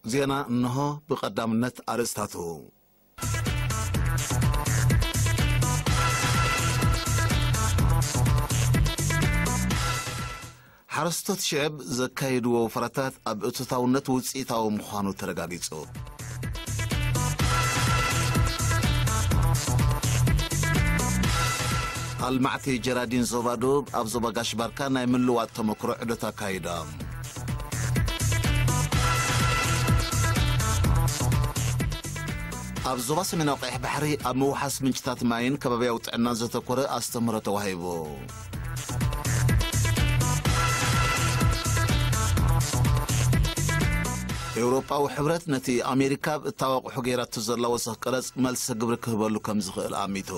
ዜና እንሆ። ብቐዳምነት ኣርእስታቱ። ሓረስቶት ሽዕብ ዘካየድዎ ወፈራታት ኣብ እቶታውነት ውፅኢታዊ ምዃኑ ተረጋጊጹ። ኣልማዕቲ ጀራዲን ዞባ ደቡብ ኣብ ዞባ ጋሽ ባርካ ናይ ምልዋጥ ተመክሮ ዑደት ኣካይዳ። ኣብ ዞባ ሰሜናዊ ቀይሕ ባሕሪ ኣብ ምውሓስ ምንጭታት ማይን ከባቢያዊ ጥዕናን ዘተኮረ ኣስተምህሮ ተዋሂቡ። ኤውሮጳዊ ሕብረት ነቲ ኣሜሪካ እታወቕሑ ገይራቶ ዘላ ወሰኽ ቀረጽ መልሰ ግብሪ ክህበሉ ከም ዝኽእል ኣሚቱ።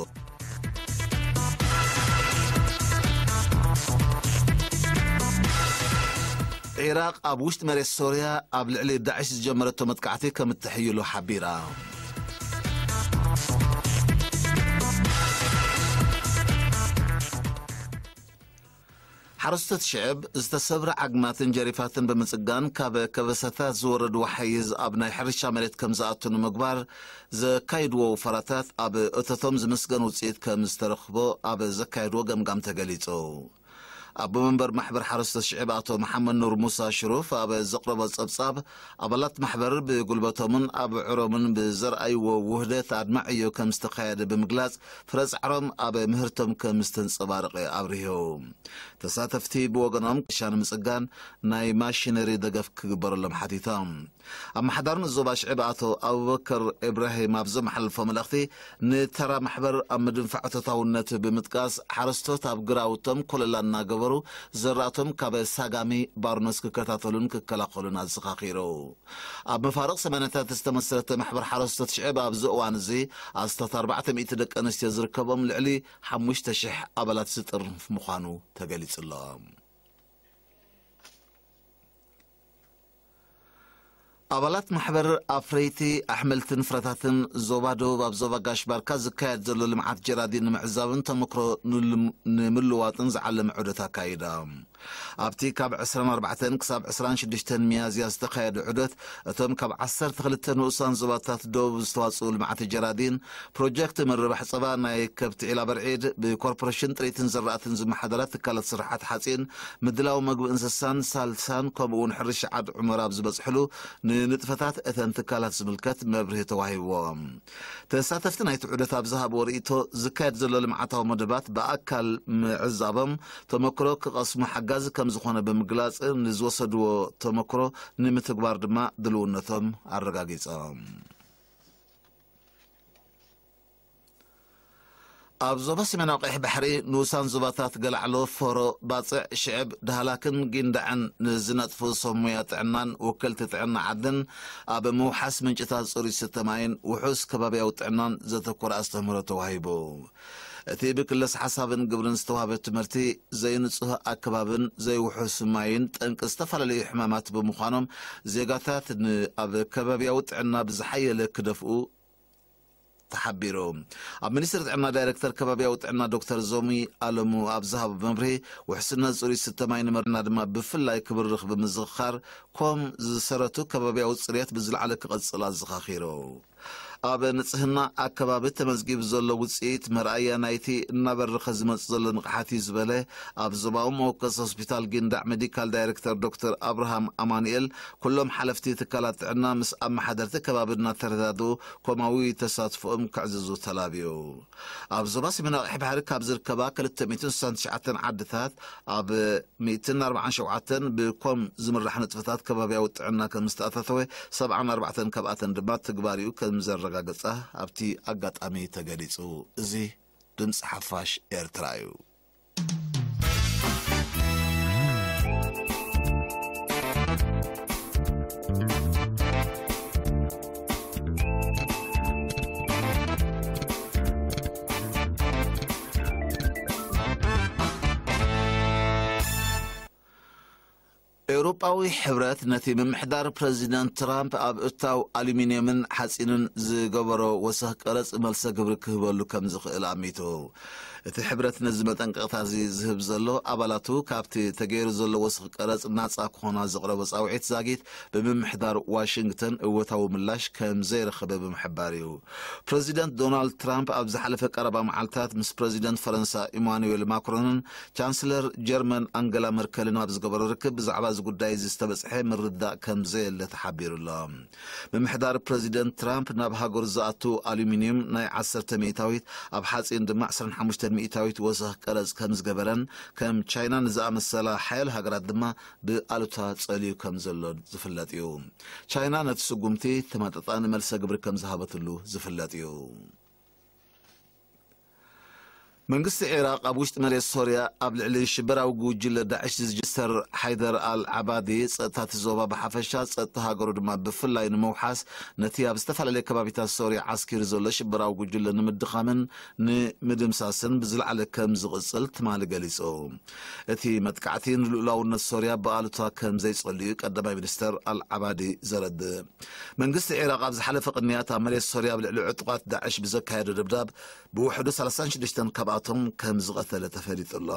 ዒራቕ ኣብ ውሽጢ መሬት ሶርያ ኣብ ልዕሊ ዳዕሽ ዝጀመረቶ መጥቃዕቲ ከም እትሕይሎ ሓቢራ። ሓረስቶት ሽዕብ ዝተሰብረ ዓግማትን ጀሪፋትን ብምጽጋን ካብ ከበሳታት ዝወረድዎ ሓይዝ ኣብ ናይ ሕርሻ መሬት ከም ዝኣቱ ንምግባር ዘካይድዎ ወፈራታት ኣብ እቶቶም ዝምስገን ውጽኢት ከም ዝተረኽቦ ኣብ ዘካየድዎ ገምጋም ተገሊጹ። ኣቦ መንበር ማሕበር ሓረስቶት ሽዕብ ኣቶ መሓመድ ኑር ሙሳ ሽሩፍ ኣብ ዘቕረቦ ጸብጻብ፣ ኣባላት ማሕበር ብጉልበቶምን ኣብ ዕሮምን ብዘርኣይዎ ውህደት ኣድማዕዮ ከም ዝተኻየደ ብምግላጽ፣ ፍረ ጻዕሮም ኣብ ምህርቶም ከም ዝተንጸባረቐ ኣብሪሁ። ተሳተፍቲ ብወገኖም ክሻ ንምጽጋን ናይ ማሽነሪ ደገፍ ክግበረሎም ሓቲቶም። ኣመሓዳሪ ዞባ ሽዕብ ኣቶ ኣቡበከር ኢብራሂም ኣብ ዘመሓለልፎ መልእኽቲ፣ ንተራ ማሕበር ኣብ ምድንፋዕ እቶታውነት ብምጥቃስ፣ ሓረስቶት ኣብ ግራውቶም ኮለላ እናገበሩ ዘራእቶም ካብ ሳጋሚ ባርኖስ ክከታተሉን ክከላኸሉን ኣዘኻኺሩ። ኣብ መፋርቕ ሰማንያታት ዝተመስረተ ማሕበር ሓረስቶት ሽዕብ ኣብዚ እዋን እዚ ኣስታት ኣርባዕተ ሚእቲ ደቂ ኣንስትዮ ዝርከቦም ልዕሊ ሓሙሽተ ሽሕ ኣባላት ዝጥርንፍ ምዃኑ ተገሊጹ ኣሎ። ኣባላት ማሕበር ኣፍረይቲ ኣሕምልትን ፍረታትን ዞባ ደቡብ ኣብ ዞባ ጋሽ ባርካ ዝካየድ ዘሎ ልምዓት ጀራዲን ንምዕዛብን ተመክሮ ንልም-፣ ንምልዋጥን ዝዓለመ ዑደት ኣካይዳ። ኣብቲ ካብ ዕስራን ኣርባዕተን ክሳብ ዕስራን ሽዱሽተን ሚያዝያ ዝተኻየደ ዑደት፣ እቶም ካብ ዓሰርተ ክልተ ንኡሳን ዞባታት ደቡብ ዝተዋጽኡ ልምዓት ጀራዲን፣ ፕሮጀክት ምርባሕ ጸባ፣ ናይ ከብቲ ዒላ በርዒድ፣ ብኮርፖሬሽን ጥሪትን ዝራእትን ዝመሓደራ ትካላት ስራሓት ሓጺን፣ ምድላው መግቢ እንስሳን ሳልሳን፣ ከምኡ እውን ሕርሻ ዓድ ዑመር ኣብ ዝበጽሕሉ፣ ንንጥፈታት እተን ትካላት ዝምልከት መብርሂ ተዋሂብዎም። ተሳተፍቲ ናይቲ ዑደት ኣብ ዝሃብዎ ርእይቶ፣ ዝካየድ ዘሎ ልምዓታዊ መደባት ብኣካል ምዕዛቦም ተመክሮ ክቐስሙ ሓጋዚ ከም ዝኾነ ብምግላጽ፣ ንዝወሰድዎ ተመክሮ ንምትግባር ድማ ድልውነቶም ኣረጋጊጾም። ኣብ ዞባ ሰሜናዊ ቀይሕ ባሕሪ ንኡሳን ዞባታት ገላዕሎ፣ ፎሮ፣ ባጽዕ፣ ሽዕብ፣ ዳህላክን ጊንዳዕን ንዝነጥፉ ሰብ ሞያ ጥዕናን ወከልቲ ጥዕና ዓድን ኣብ ምውሓስ ምንጭታት ጽሩይ ዝስተ ማይን ውሑስ ከባብያዊ ጥዕናን ዘተኮረ ኣስተምህሮ ተዋሂቡ። እቲ ብክለስ ሓሳብን ግብርን ዝተዋህበ ትምህርቲ፣ ዘይንጹህ ኣከባብን ዘይውሑስ ማይን ጠንቂ ዝተፈላለዩ ሕማማት ብምዃኖም፣ ዜጋታት ን-፣ ኣብ ከባብያዊ ጥዕና ብዝሓየለ ክደፍኡ ተሓቢሩ። ኣብ ሚኒስትሪ ጥዕና ዳይሬክተር ከባብያዊ ጥዕና ዶክተር ዞሚ ኣለሙ ኣብ ዝሃቦ መብርሂ፣ ውሕስነት ጽሩይ ዝስተ ማይ ንመርና ድማ ብፍላይ ክብርኽ ብምዝኽኻር፣ ኮም ዝሰረቱ ከባብያዊ ጽሬት ብዝለዓለ ክቐጽል ኣዘኻኺሩ። ኣብ ንጽህና ኣከባቢ ተመዝጊቡ ዘሎ ውጽኢት መርኣያ ናይቲ እናበረኸ ዝመጽእ ዘሎ ንቕሓት እዩ ዝበለ ኣብ ዞባዊ መወከሲ ሆስፒታል ጊንዳዕ ሜዲካል ዳይሬክተር ዶክተር ኣብርሃም ኣማኑኤል፣ ኩሎም ሓለፍቲ ትካላት ጥዕና ምስ ኣመሓደርቲ ከባቢ እናተረዳድኡ ኮማዊ ተሳትፎኦም ከዕዝዙ ተላብዩ። ኣብ ዞባ ሰሜናዊ ቀይሕ ባሕሪ ካብ ዝርከባ ክልተ ሚእትን ስሳን ትሽዓተን ዓድታት ኣብ ሚእትን ኣርባዓን ሸውዓተን ብኮም ዝምራሕ ንጥፈታት ከባብያዊ ጥዕና ከም ዝተኣታተወ፣ ሰብዓን ኣርባዕተን ካብኣተን ድማ ትግባሪኡ ከም ዘረጋገጻ ኣብቲ ኣጋጣሚ ተገሊጹ። እዚ ድምጺ ሓፋሽ ኤርትራ እዩ። ኤውሮጳዊ ሕብረት ነቲ ምምሕዳር ፕረዚደንት ትራምፕ ኣብ እታው ኣሉሚንየምን ሓጺንን ዝገበሮ ወሰኽ ቀረጽ መልሰ ግብሪ ክህበሉ ከም ዝኽእል ኣሚቱ። እቲ ሕብረት ነዚ መጠንቀቕታ እዚ ዝህብ ዘሎ፣ ኣባላቱ ካብቲ ተገይሩ ዘሎ ወስኽ ቀረጽ ናጻ ክኾና ዘቕረቦ ጻውዒት ዛጊት ብምምሕዳር ዋሽንግተን እወታዊ ምላሽ ከም ዘይረኸበ ብምሕባር እዩ። ፕረዚደንት ዶናልድ ትራምፕ ኣብ ዝሓለፈ ቀረባ መዓልታት ምስ ፕረዚደንት ፈረንሳ ኢማኑኤል ማክሮንን ቻንስለር ጀርመን ኣንገላ መርከልን ኣብ ዝገበሮ ርክብ ብዛዕባ እዚ ጉዳይ እዚ ዝተበጽሐ ምርዳእ ከም ዘየለ ተሓቢሩ ኣሎ። ምምሕዳር ፕረዚደንት ትራምፕ ናብ ሃገሩ ዝኣቱ ኣሉሚንዩም ናይ ዓሰርተ ሚእታዊት፣ ኣብ ሓጺን ድማ ዕስራን ሓሙሽተን ሚእታዊት ወሰኽ ቀረጽ ከም ዝገበረን ከም ቻይና ንዝኣመሰላ ሓያል ሃገራት ድማ ብኣሉታ ጸልዩ ከም ዘሎ ዝፍለጥ እዩ። ቻይና ነቲ ስጉምቲ ተመጣጣኒ መልሰ ግብሪ ከም ዝሃበትሉ ዝፍለጥ እዩ። መንግስቲ ዒራቕ ኣብ ውሽጢ መሬት ሶርያ ኣብ ልዕሊ ሽበራዊ ጉጅለ ዳዕሽ ዝጅስተር ሓይደር ኣል ዓባዲ ጸጥታ እቲ ዞባ ብሓፈሻ ጸጥታ ሃገሩ ድማ ብፍላይ ንምውሓስ ነቲ ኣብ ዝተፈላለየ ከባቢታት ሶርያ ዓስኪሩ ዘሎ ሽበራዊ ጉጅለ ንምድኻምን ንምድምሳስን ብዝለዓለ ከም ዝቕጽል ትማሊ ገሊጹ። እቲ መጥቃዕቲ ንልኡላውነት ሶርያ ብኣሉታ ከም ዘይጸልዩ ቀዳማይ ሚኒስተር ኣል ዓባዲ ዘረድእ። መንግስቲ ዒራቕ ኣብ ዝሓለፈ ቅንያት ኣብ መሬት ሶርያ ኣብ ልዕሊ ዕጡቓት ዳዕሽ ብዘካየዶ ደብዳብ ብውሕዱ ሰላሳን ሽዱሽተን ካብኣቶም ከም ዝቐተለ ተፈሊጡ ኣሎ።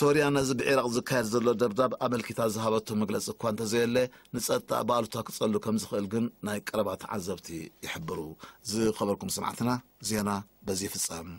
ሶርያ ነዚ ብዒራቕ ዝካየድ ዘሎ ደብዳብ ኣመልኪታ ዝሃበቶ መግለጺ እኳ እንተዘየለ፣ ንጸጥታ ብኣሉታ ክጸሉ ከም ዝኽእል ግን ናይ ቀረባ ተዓዘብቲ ይሕብሩ። ዝኸበርኩም ሰማዕትና፣ ዜና በዚ ይፍጸም።